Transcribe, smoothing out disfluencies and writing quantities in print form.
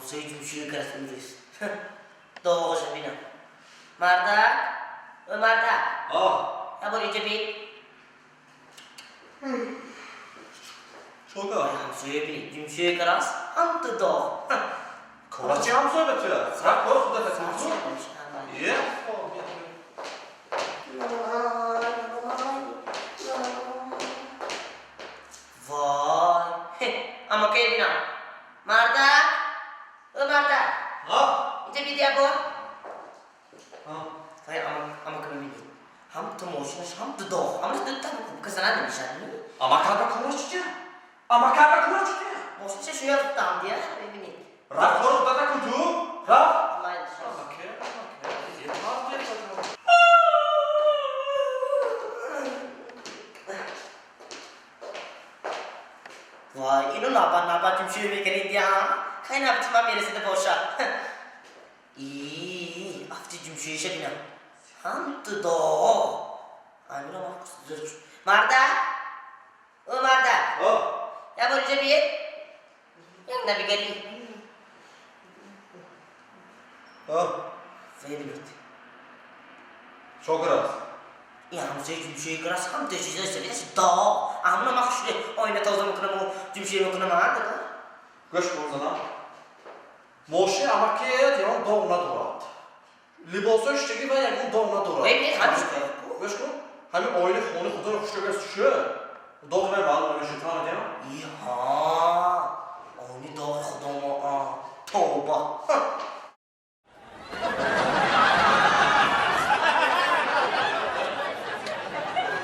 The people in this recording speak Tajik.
Ҳамсоя ҷумшуя карас имрӯз. Доғаша бинам. Мардак, ой мардак. А. Я бор инҷа бин. Чока. Ой, ҳамсоя бинед, ҷумшуя карас, ҳам ту доғ. Кора чи ҳамсоя ба туя? Сар кор худата кун. Е? Вой, амакая бинам. Мардак, ой мардак. А? Инҷа бид я бор. А. Вай, амака бибинед. Ҳам ту мошинаш, ҳам ту доғ. Ҳамаш ду та касана намешад. Амакада кора чи? Амакада кора чи? Мошинаша шуя туптам дия, бибинед. Рафт кор худата кун ту? Рафт? Майли. Амаке, амаке. Е, мардак. Вай, ино наба наба ҷумшуя мекунед я. Хай набти ман мерасида бошад. И, афти ҷумшуяша бинам. Ҳам ту доғ. Амиро ман Мардак! О мардак! А. Я бор инҷа биед. Як навигарӣ. А. Вай, бинед. Чокар аст. Ин ҳамсоя ҷумшуя карас, ҳам ту чизои савидаш доғ. Амно ман хушре оина тоза мекунаму ҷумшуя мекунам, а дада? Гӯш кун, занам. Мошин амакият ягон доғ надорад. Либосҳои шуштагӣ ва ягон доғ надорад. Вай, бинед, ҳамиш Гӯш кун. Ҳамин оини хони худоро хушрӯ шӯ. Доғ вай маълум намешуд, фаҳмидем? Иҳа, они доғи худомо, а, тавба.